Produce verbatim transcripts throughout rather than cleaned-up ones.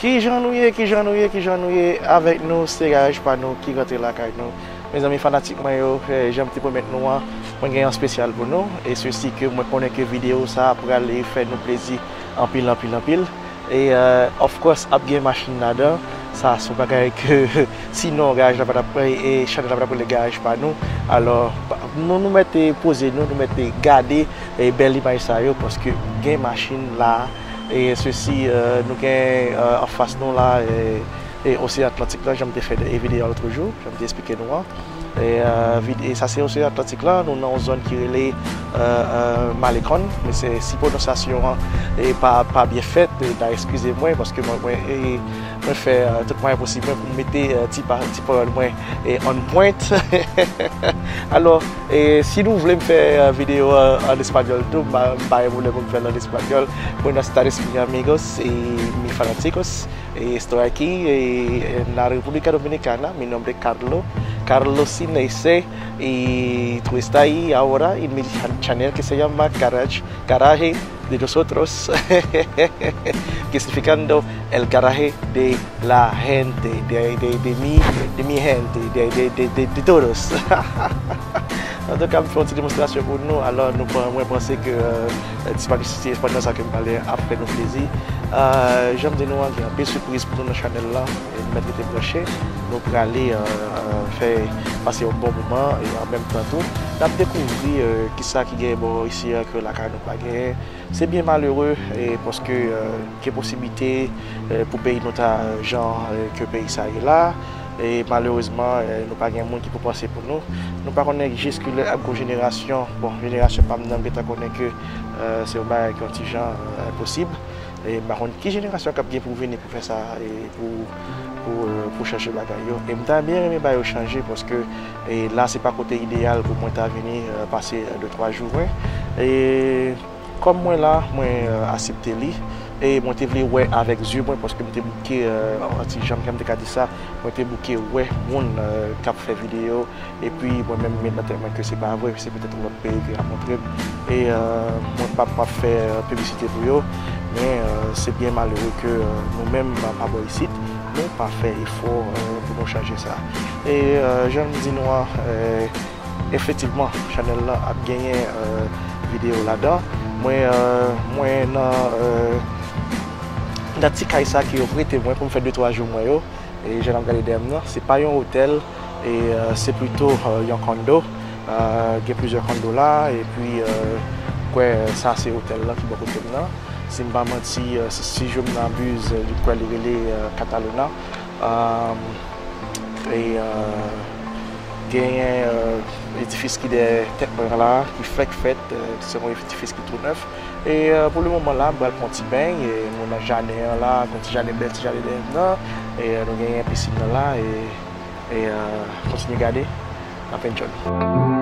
Kijan nou ye, kijan nou ye, kijan nou ye? Avèk nou, se Garaj Pa Nou ki rantre lakay nou. Mezanmi, fanatik mwen yo, eh, jan m te pwomèt nou an, mwen gen yon espesyal pou nou. E sesi ke mwen konnen ke videyo sa a pral fè nou plezi anpil, anpil, anpil. E, eh, of course, ap gen machin ladan. Sa, se yon bagay ke sinon, garaj la pa t ap, e, e chanèl la pa t ap rele Garaj Pa Nou. Alò, pa- nou, nou mèt poze nou, nou mèt gade, e, bèl imaj sa yo, paske gen machin la. E sesi, eh, nou gen, eh, anfas nou la, e, e Oseyan Atlantik la, jan m te fè de- e videyo a lòt jou, jan m te eksplike nou an. E, eh, vid- e sa se Oseyan Atlantik la, nou nan yon zòn ki rele, eh, eh, Malecon, men se si pwononsasyon an e pa, pa byen fèt, e da eskize mwen, paske mwen, mwen, e, mwen fè, eh, tout mwayen posib mwen pou m mete, eh, ti pa- ti pawòl mwen, e on point. Alò, e si nou vle m fè, eh, videyo, eh, an espanyòl tou, m pa- m pa gen pwoblèm pou m fè l an espanyòl. Buenas tardes, mis amigos y mis fanáticos. Eh, estoy aquí, eh, en la República Dominicana. Mi nombre es Carlo, Carlos Sinese, y tú estás ahí ahora en mi chan- channel que se llama Garage, Garaje de Nosotros, que significando el garaje de la gente, de, de, de mi, de mi gente, de, de, de, de, de todos. Antouka, m fè yon ti demonstrasyon pou nou. Alò, nou pa- mwen panse ke, eh, ti espanyòl sa ke m pale ap fè nou plezi. Eh, jan m di nou an, gen anpil sipriz pou nou nan chanèl la. E nou mèt rete branche. Nou prale, eh, eh, fè pase yon bon moman e an menm tan tou, n ap dekouvri, eh, kisa ki gen bò isi a ke lakay nou pa genyen. Se byen malere, e paske, eh, gen posiblite, eh, pou peyi nou ta jan, eh, ke peyi sa ye la. E malerezman, eh, nou pa gen moun ki pou panse pou nou. Nou pa konnen jiskilè ap gon jenerasyon, bon, jenerasyon pa m nan, m gentan konnen ke, eh, se yon bagay ki yon ti jan, eh, enposib. E m pa konn ki jenerasyon k ap gen pou vini pou fè sa, e pou, pou, eh, pou chanje bagay yo. E m ta byen renmen bagay yo chanje, paske, e la se pa kote ideyal pou mwen ta vini, eh, pase, eh, de twa jou, wi. E kòm mwen la, mwen, eh, aksepte li. E mwen te vle wè avèk zye mwen, paske m te bouke, eh, an ti jan, jan m te ka di sa, mwen te bouke wè moun, eh, k ap fè videyo. Epi mwen menm, m met nan tèt mwen ke se pa vre, se petèt yon lòt peyi ke y ap montre m. E, eh, mwen p ap, p ap fè, eh, piblisite pou yo, men, eh, se byen malere ke, eh, nou menm, pa bò isit, nou pa fè efò, eh, pou nou chanje sa. E, eh, jan m di nou an, eh, efektivman, chanèl la ap genyen, eh, videyo ladan. Mwen, eh, mwen nan, eh, nan ti kay sa ke yo prete mwen pou m fè de twa jou mwen yo. E jan n ap gade dèyè m nan, se pa yon otèl, e, eh, se plito, eh, yon kondo. Eh, gen plizyè kondo la, epi, eh, kwè sa se otèl la ki bò kote m nan. Si m pa manti, eh, si, si je ne m'abuse, eh, li kwè li rele, eh, Cataluna. Um, e, eh, genyen, eh, edifis ki dèyè tèt mwen la, ki fèk fèt, eh, se yon edifis ki tou nèf. E, eh, pou le moman la, m pral pran ti beny, e nou nan jaden an la, yon ti jaden, bèl ti jaden dèyè m nan, e, eh, nou genyen pisin nan la, e, e, eh, kontinye gade, n ap enjoy.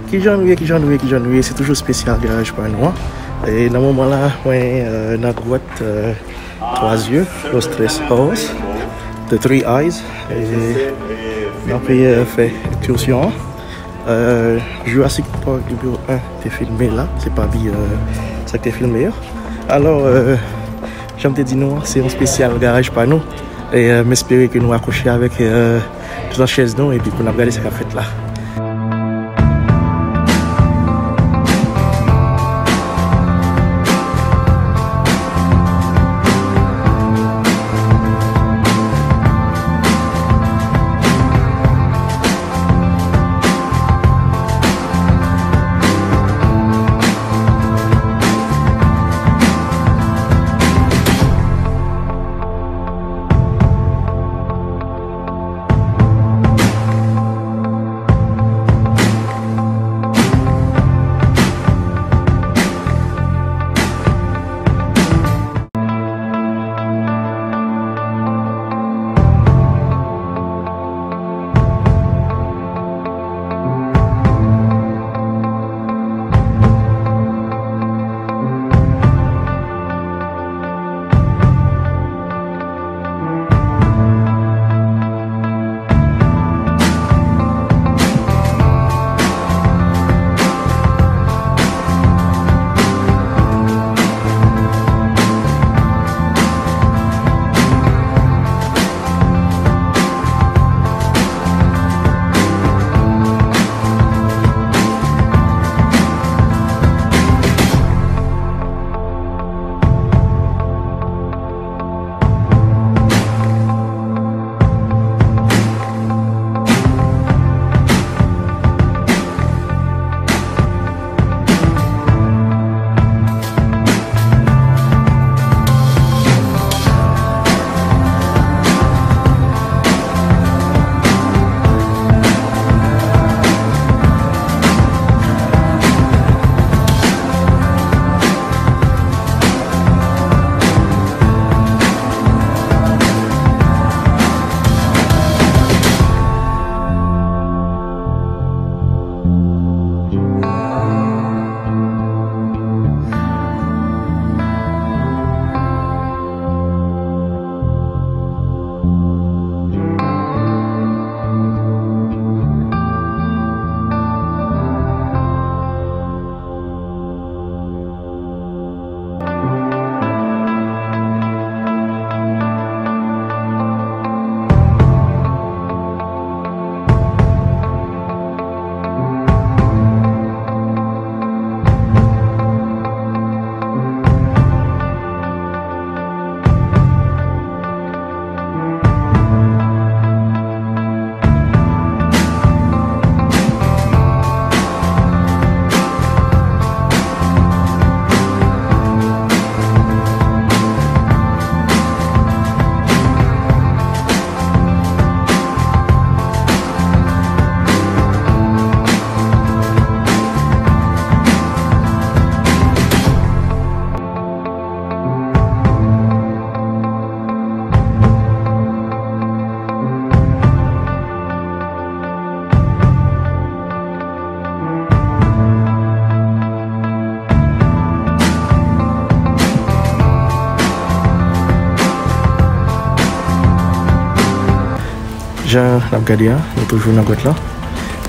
Kijan nou ye, kijan nou ye, kijan nou ye? Se toujou espesyal garaj pa nou an. E nan moman la, mwen euh, nan gwòt euh, Twa Zye, Los Tres Ojos, The Three Eyes. E n ap euh, fè ekskèsyon an. Euh, Jurassic Park nimewo en te filme la, se pa bi euh, sa ki te filme yo. Alò, euh, jan m te di nou an, se yon espesyal garaj pa nou. E euh, m espere ke nou akwoche avèk euh, tout chèz nou epi pou n ap gade sa k ap fèt la. Jan n ap gade a, nou toujou nan gwòt lan.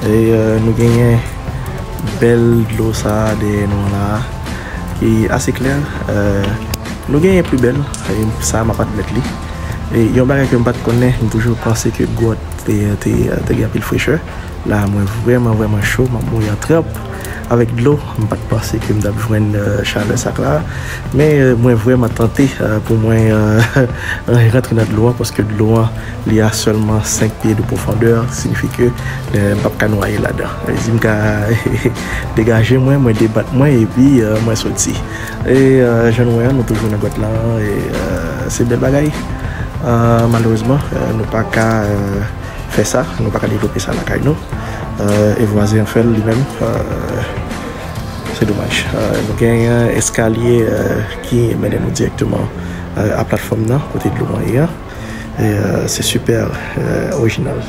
E euh, nou genyen bèl dlo sa a dèyè nou an la a, ki ase klè. Euh, nou genyen pli bèl, e sa a m ap admèt li. E yon bagay ke m pa t konnen, m toujou panse ke gwòt te, te, te gen anpil frechè. La, mwen vrèman, vrèman cho, m ap mouri an tranp avèk dlo. M pa t panse ke m t ap jwenn euh, chalè sa k la. Men euh, mwen vrèman tante euh, pou mwen euh, rantre nan dlo an, paske dlo an, li a sèlman senk pye de pwofondè, siyifi ke euh, m p ap ka nwaye ladan. Sa vle di m ka degaje mwen, mwen debat mwen, epi euh, mwen soti. E euh, jan nou wè an, nou toujou nan gwòt lan, e euh, se bèl bagay. Euh, malerezman, euh, nou pa ka euh, fè sa, nou pa ka devlope sa lakay nou. Euh, e vwazen an fè l li menm. Euh, se domaj. Euh, nou genyen eskalye euh, ki mennen nou dirèkteman euh, a platfòm nan, kote dlo an ye a. E euh, se sipè euh, orijinal.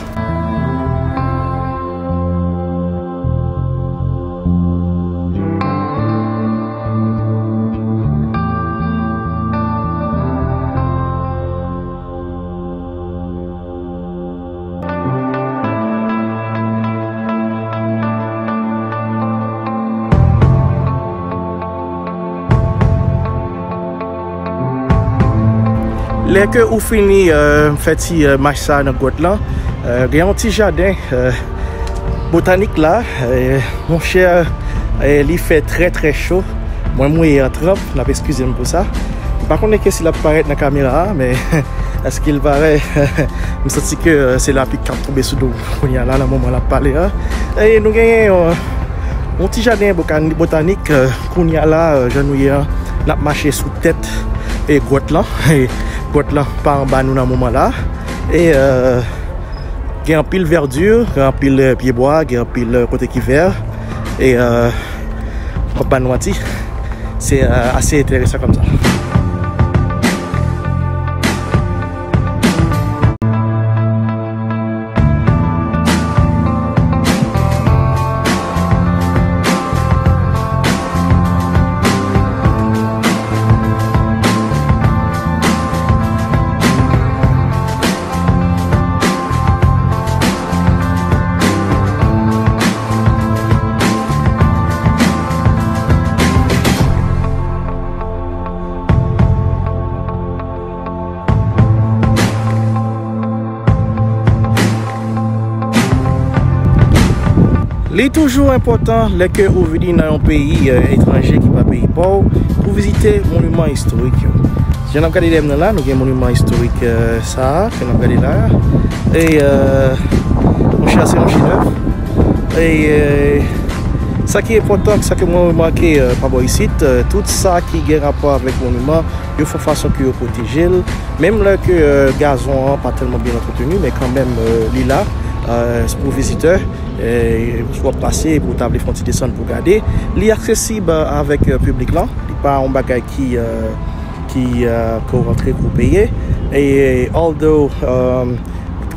Lè ke ou fini, euh, fè ti, euh, mach sa nan gwòt lan, euh, gen yon ti jaden, euh, botanik la, euh, monchè, euh, li fè trè, trè cho. Mwen, mwen an tranp, n ap eskize m pou sa. M pa konnen ke si l ap parèt nan kamera a, men èske l parèt? M santi ke, euh, se lapli k ap tonbe sou do m kounye a la, nan moman l ap pale a. E nou genyen yon, yon ti jaden bokan-, botanik, euh, kounye a la, euh, jan nou ye a, n ap mache sou tèt e gwòt lan. E gwòt lan pa anba nou nan moman la. E, euh, gen anpil vèdi, gen anpil, euh, pyebwa, gen anpil, euh, kote ki vè. E, euh, m ap ba nou manti, se, euh, ase enteresan kòm sa. Li toujou enpòtan lè ke ou vini nan yon peyi, euh, etranje ki pa peyi pa w, pou vizite moniman istorik yo. Jan n ap gade dèyè m nan la, nou gen moniman istorik, euh, sa a, ke n ap gade la. E, euh, monchè, se yon chedèv. E, euh, sa ki enpòtan, sa ke mwen remake, euh, pa bò isit, euh, tout sa ki gen rapò avèk moniman, yo fè fason ke yo pwoteje l. Menm lè ke, euh, gazon an pa tèlman byen antreteni, men kanmenm, euh, li la, euh, se pou vizitè, euh, si w ap pase, pou w ta vle fè yon ti desann pou w gade. Li aksesib, euh, avèk, euh, piblik lan. Li pa yon bagay ki, euh, ki, euh, ke w rantre, ke w peye. E, although, euh,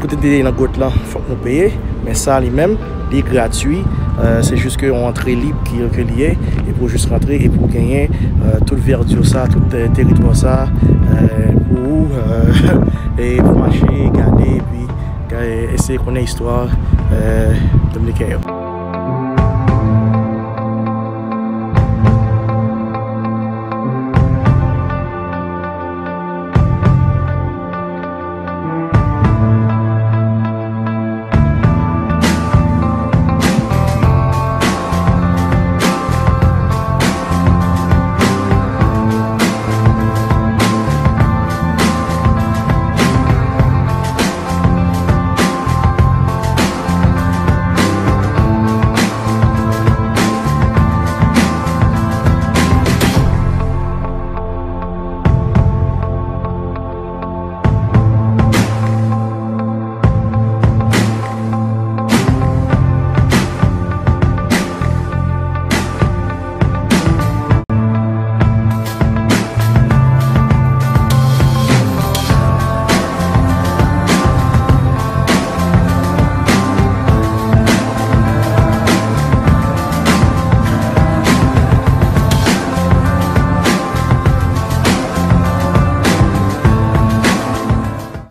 kote de nan gwòt lan, fòk nou peye, men sa li menm, li gratui. Euh, se jis ke yon antre lib ki, ke li ye, e pou w jis rantre, e pou w genyen, euh, tout vèdi sa, tout, euh, teritwa sa, euh, pou ou, euh, e pou mache, gade, epi, euh, eseye konnen istwa, euh, dominiken yo.